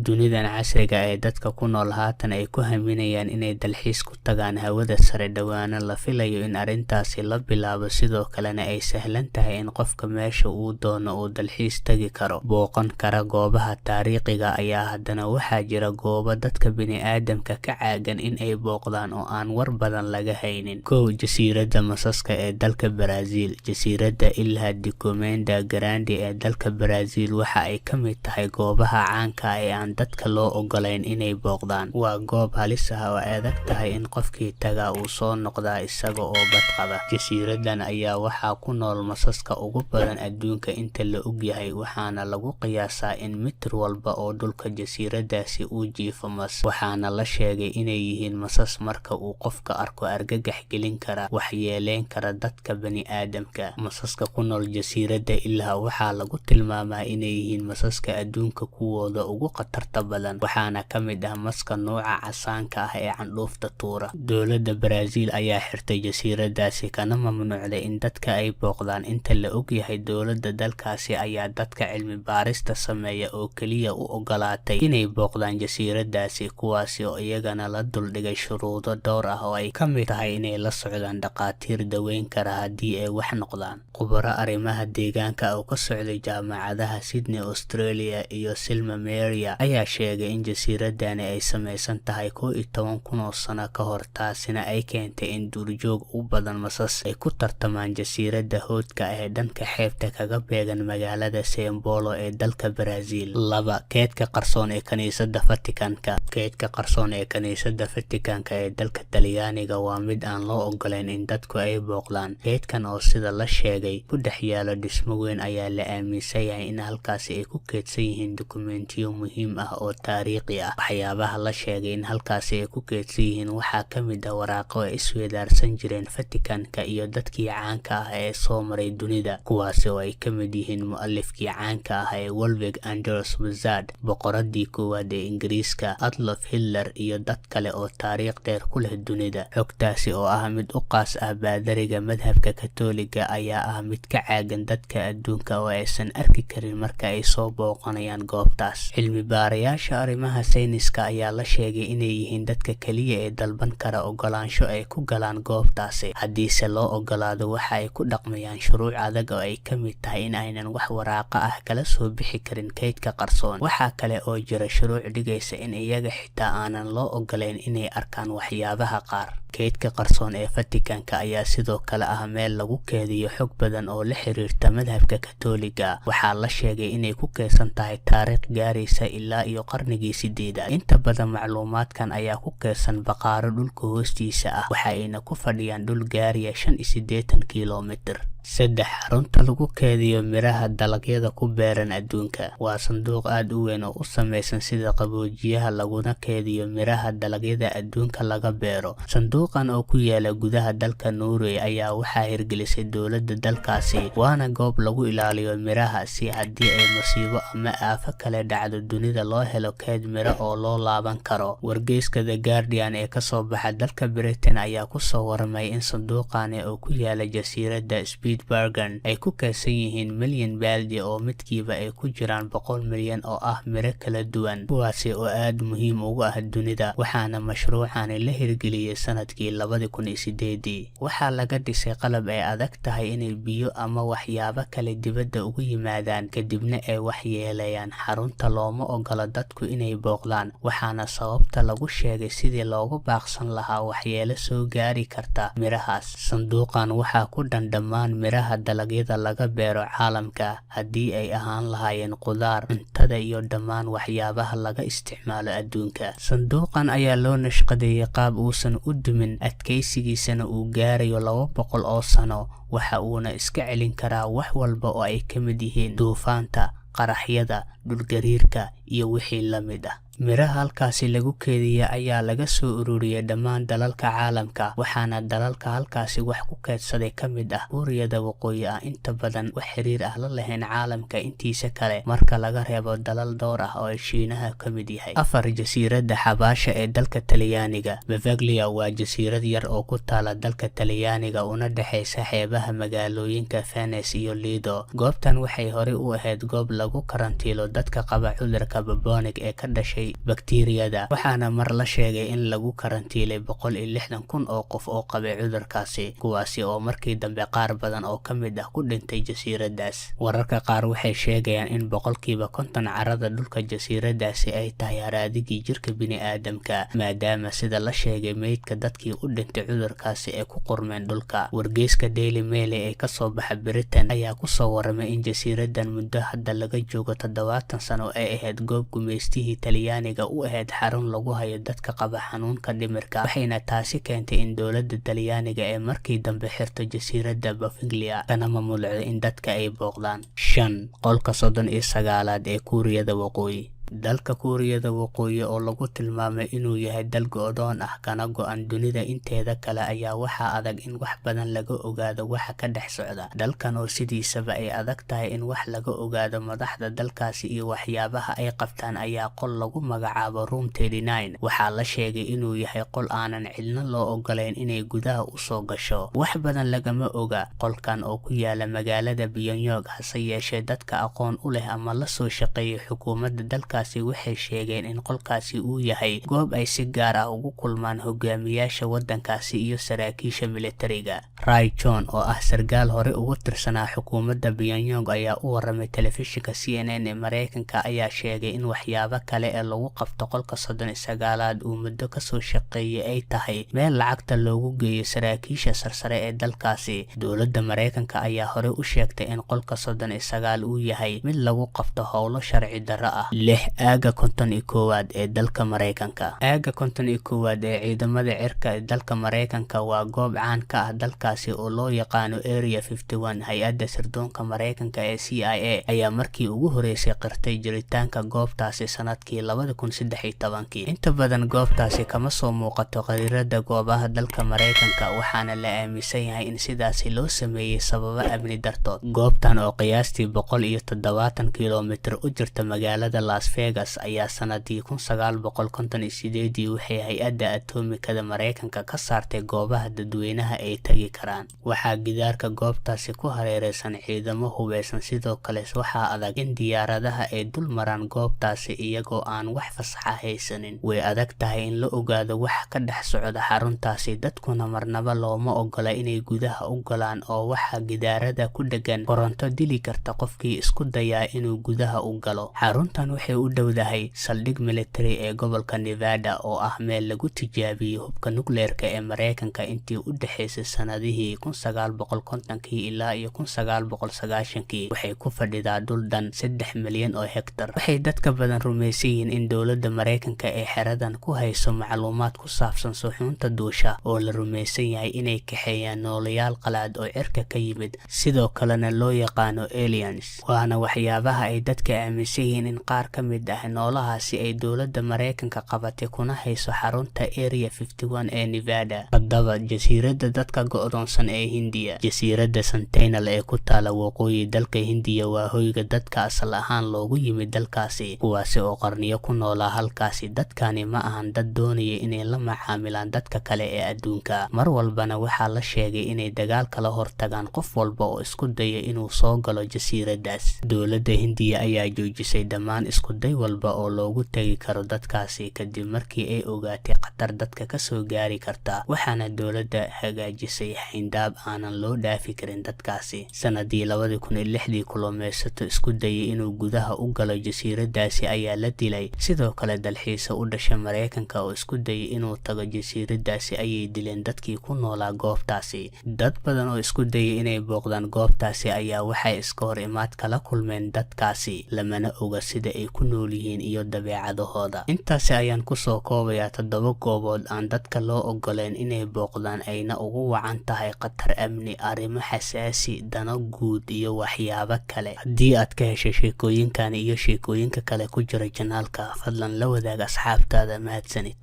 Dunidan casriga ee dadka ku nool haatan ay ku haminayaan inay dalxiis ku tagaan hawada sare, dhowaana la filayo in arrintaasi la bilaabo, sidoo kalena ay sahlan tahay in qofka meesha uu doono uu dalxiis tagi karo, booqan kara goobaha taariikhiga, ayaa haddana waxaa jira goobo dadka bini'aadamka ka caagan in ay booqdaan oo aan war badan laga haynin. 1. Jasiiradda masaska ee dalka Brazil. Jasiiradda Ilha de Comenda Grande ee dalka Brazil waxa ay ka mid tahay goobaha caanka ah ee aan dadka loo ogolayn inay booqdaan. Waa goob halis ah oo ay adag tahay in qofkii tagaa uu soo noqdaa isaga oo badqaba. Jasiiraddan ayaa waxaa ku nool masaska ugu badan adduunka inta la ogyahay, waxaana lagu qiyaasaa in mitir walba oo dhulka jasiiraddaasi uu jiifo mas, waxaana la sheegay inay yihiin masas marka uu qofka arko argagax gelin kara, waxyeeleyn kara dadka bani'aadamka. Masaska ku nool jasiiradda Ilha waxaa lagu tilmaamaa inay yihiin masaska adduunka kuwooda ugu khatarta badan, waxaana ka mid ah maska nooca casaanka ah ee candhuufta tuura. Dowladda Brazil ayaa xirtay jasiiraddaasi kana mamnuucday in dadka ay booqdaan. Inta la ogyahay, dowladda dalkaasi ayaa dadka cilmi baarista sameeya oo keliya u ogolaatay inay booqdaan jasiiraddaasi, kuwaasi oo iyagana la duldhigay shuruudo dhowr ah oo ay ka mid tahay inay la socdaan dhakhaatiir daweyn kara haddii ay wax noqdaan. Khubaro arrimaha deegaanka oo ka socday jaamacadaha Sydney, Australia iyo Silma Maria ayaa sheegay in jasiiraddani ay samaysan tahay 11,000 oo sano ka hor, taasina ay keentay in duurjoog u badan masas ay ku tartamaan jasiiradda hawdka ah ee dhanka xeebta kaga beegan magaalada São Paulo ee dalka Brazil. 2. Keydka qarsoon ee kaniisadda Vatican-ka. Keydka qarsoon ee kaniisadda Vatican-ka ee dalka Talyaaniga waa mid aan loo ogolayn in dadku ay booqdaan. Keydkan oo sida la sheegay ku dhex yaalo dhismo weyn ayaa la aaminsan yahay in halkaasi ay ku keydsan yihiin dukumeentiyo muhiim ah oo taariikhi ah. Waxyaabaha la sheegay in halkaasi ay ku keydsan yihiin waxaa ka mid ah waraaqo ay isweydaarsan jireen Vatican-ka iyo dadkii caanka ah ee soo maray dunida, kuwaasi oo ay ka mid yihiin mu'alifkii caanka ah ee Wolfgang Amadeus Mozart, boqoradii koowaad ee Ingiriiska, Adolf Hitler iyo dad kale oo taariikh dheer ku leh dunida. Xogtaasi oo ah mid u qaas ah baadariga madhabka Katoliga ayaa ah mid ka caagan dadka adduunka oo aysan arki karin marka ay soo booqanayaan goobtaas. Cilmi baarayaasha arrimaha sayniska ayaa la sheegay inay yihiin dadka kaliya ee dalban kara ogolaansho ay ku galaan goobtaasi. Haddiise loo ogolaado, waxa ay ku dhaqmayaan shuruuc adag oo ay ka mid tahay in aynan wax waraaqo ah kala soo bixi karin kaydka qarsoon. Waxaa kale oo jira shuruuc dhigaysa in iyaga xitaa aanan loo ogolayn inay arkaan waxyaabaha qaar. Kaydka qarsoon ee Vatican-ka ayaa sidoo kale ah meel lagu keydiyo xog badan oo la xiriirta madhabka Katoliga. Waxaa la sheegay inay ku keydsan tahay taariikh gaaraysa ilaa iyo qarnigii sideedaad. Inta badan macluumaadkan ayaa ku keydsan bakhaaro dhulka hoostiisa ah, waxa ayna ku fadhiyaan dhul gaaraya 85 kiiloomitir. 3. Xarunta lagu keydiyo miraha dalagyada ku beeran adduunka. Waa sanduuq aad u weyn oo u samaysan sida qaboojiyaha, laguna keydiyo miraha dalagyada adduunka laga beero. Sanduuqan oo ku yaala gudaha dalka Norway ayaa waxaa hirgelisay dowladda dalkaasi, waana goob lagu ilaaliyo miraha si haddii ay masiibo ama aafo kale dhacdo dunida loo helo keyd miro oo loo laaban karo. Wargeyska The Guardian ee kasoo baxa dalka Britain ayaa kusoo warramay in sanduuqani oo ku yaala jasiiradda Spitsbergen ay ku keydsan yihiin milyan baaldi oo midkiiba ay ku jiraan 100 milyan oo ah miro kala duwan, kuwaasi oo aad muhiim ugu ah dunida, waxaana mashruucani la hirgeliyey sanadkii 2008-dii. Waxaa laga dhisay qalab ay adag tahay inay biyo ama waxyaabo kale dibadda uga yimaadaan kadibna ay waxyeeleeyaan. Xarunta looma ogola dadku inay booqdaan, waxaana sababta lagu sheegay sidii looga baaqsan lahaa waxyeelo soo gaari karta mirahaas. Sanduuqan waxaa ku dhan dhammaan miraha dalagyada laga beero caalamka, haddii ay ahaan lahaayeen khudaar, cuntada iyo dhammaan waxyaabaha laga isticmaalo adduunka. Sanduuqan ayaa loo nashqadeeyay qaab uusan u dumin, adkeysigiisana uu gaarayo 200 oo sano, waxa uuna iska celin karaa wax walba oo ay ka mid yihiin duufaanta, qaraxyada, dhulgariirka iyo wixii la mid ah. Miraha halkaasi lagu keediya ayaa laga soo ururiyey dhammaan dalalka caalamka, waxaana dalalka halkaasi wax ku keedsaday ka mid ah Kuuriyada Waqooyi ah inta badan wax xiriir ah la lahayn caalamka intiisa kale, marka laga reebo dalal dhowr ah oo ay Shiinaha ka mid yahay. 4, Jasiiradda xabaasha ee dalka Talyaaniga. Bevaglia waa jasiirad yar oo ku taala dalka Talyaaniga, una dhexeysa xeebaha magaalooyinka Venice iyo Lido. Goobtan waxay horey u ahayd goob lagu karantiilo dadka qaba cudurka bubonic ee ka dhashay bakteeriyada, waxaana mar la sheegay in lagu karantiilay 160,000 oo qof oo qabay cudurkaasi, kuwaasi oo markii dambe qaar badan oo ka mid ah ku dhintay jasiiraddaas. Wararka qaar waxay sheegayaan in 50% carrada dhulka jasiiraddaasi ay tahay haraadigii jirka bini'aadamka, maadaama sida la sheegay meydka dadkii u dhintay cudurkaasi ay ku qurmeen dhulka. Wargeyska Daily Mail ee kasoo baxa Britain ayaa kusoo waramay in jasiiraddan muddo hadda laga joogo 70 sano ay ahayd goob gumaystihii Talyaaniga u ahayd xarun lagu hayo dadka qaba xanuunka dhimirka, waxayna taasi keentay in dowladda Talyaaniga ee markii dambe xirto jasiiradda Baviglia, kana mamnuucdo in dadka ay booqdaan. 5, Qolka 39aad ee Kuuriyada Waqooyi. Dalka Kuuriyada Waqooyi oo lagu tilmaamay inuu yahay dal go'doon ah kana go'an dunida inteeda kale ayaa waxaa adag in wax badan laga ogaado waxa ka dhex socda dalkan, oo sidiisaba ay adag tahay in wax laga ogaado madaxda dalkaasi iyo waxyaabaha ay qabtaan, ayaa qol lagu magacaabo Room 39 waxaa la sheegay inuu yahay qol aanan cidna loo ogolayn inay gudaha usoo gasho. Wax badan lagama oga qolkan oo ku yaala magaalada Pyongyang, hase yeeshee dadka aqoon u leh ama la soo shaqeeyay xukuumadda dalka waxay sheegeen in qolkaasi uu yahay goob ay si gaar ah ugu kulmaan hogaamiyaasha waddankaasi iyo saraakiisha militariga. Ray John oo ah sarkaal hore ugu tirsanaa xukuumadda Pyongyang ayaa u waramay telefishinka CNN ee Mareykanka ayaa sheegay in waxyaabo kale ee lagu qabto qolka 39aad uu muddo kasoo shaqeeyay ay tahay meel lacagta loogu geeyo saraakiisha sarsare ee dalkaasi. Dowladda Mareykanka ayaa hore u sheegtay in qolka 39 uu yahay mid lagu qabto howlo sharci darro ah. 6, Aaga 51aad ee dalka Mareykanka. Aaga 51aad ee ciidamada cirka ee dalka Mareykanka waa goob caan ka ah dalkaasi oo loo yaqaano Area 51. Hay-adda sirdoonka Mareykanka ee CIA ayaa markii ugu horeysay qirtay jiritaanka goobtaasi sanadkii 2013-kii. Inta badan goobtaasi kama soo muuqato khariirada goobaha dalka Mareykanka, waxaana la aaminsan yahay in sidaasi loo sameeyey sababo amni dartood. Goobtan oo qiyaastii 170 kilomitir u jirta magaalada Las Vegas ayaa sanadii 1958-dii waxay hay-adda atomikada Mareykanka ka saartay goobaha dadweynaha ay tagi karaan. Waxaa gidaarka goobtaasi ku hareereysan ciidamo hubeysan. Sidoo kale waxaa adag in diyaaradaha ay dul maraan goobtaasi iyagoo aan wax fasaxa haysanin. Way adag tahay in la ogaado wax ka dhex socda xaruntaasi, dadkuna marnaba looma ogola inay gudaha u galaan, oo waxaa gidaarada ku dhegan koronto dili karta qofkii isku dayaa inuu gudaha u galo. Xaruntan waxay u dhowdahay saldhig military ee gobolka Nevada oo ah meel lagu tijaabiyey hubka nukleerka ee Mareykanka intii u dhexeysay sanadihii 1950-kii ilaa iyo 1990-kii. Waxay ku fadhidaa dhul dhan 3 milyan oo hektar. Waxay dadka badan rumaysan yihiin in dowladda Mareykanka ay xeradan ku hayso macluumaad ku saabsan suxuunta duusha oo la rumaysan yahay inay kaxeeyaan noolayaal qalaad oo cirka ka yimid, sidoo kalena loo yaqaano aliens, waana waxyaabaha ay dadka aaminsan yihiin in qaar ka mid ah noolahaasi ay dowladda Mareykanka qabatay kuna hayso xarunta Area 51 ee Nevada. 7, Jasiiradda dadka go'doonsan ee Hindiya. Jasiiradda Sentinel ee ku taala waqooyi dalka Hindiya waa hoyga dadka asal ahaan loogu yimid dalkaasi, kuwaasi oo qarniyo ku noolaa halkaasi. Dadkani ma ahan dad doonaya inay la macaamilaan dadka kale ee adduunka, mar walbana waxaa la sheegay inay dagaal kala hortagaan qof walba oo isku daya inuu soo galo jasiiraddaas. Dowladda Hindiya ayaa joojisay dhammaan isku day walba oo loogu tagi karo dadkaasi kadib markii ay ogaatay khatar dadka kasoo gaari karta, waxaana dowladda hagaajisay xayndaab aanan loo dhaafi karin dadkaasi. Sanadii 2006-dii kulumeysato isku dayay inuu gudaha u galo jasiiraddaasi ayaa la dilay. Sidoo kale dalxiise u dhashay Mareykanka oo isku dayay inuu tago jasiiraddaasi ayay dileen dadkii ku noolaa goobtaasi. Dad badan oo isku dayay inay booqdaan goobtaasi ayaa waxay iska hor imaad kala kulmeen dadkaasi, lamana oga sida ay ku nool yihiin iyo dabeecadahooda. Intaasi ayaan kusoo koobayaa 7 goobood aan dadka loo ogoleen inay booqdaan, ayna ugu wacan tahay khatar amni, arrimo xasaasi, dano guud iyo waxyaabo kale. Haddii aad ka heshay sheekooyinkan iyo sheekooyinka kale ku jira channelka, fadlan la wadaag asxaabtaada. Mahadsanid.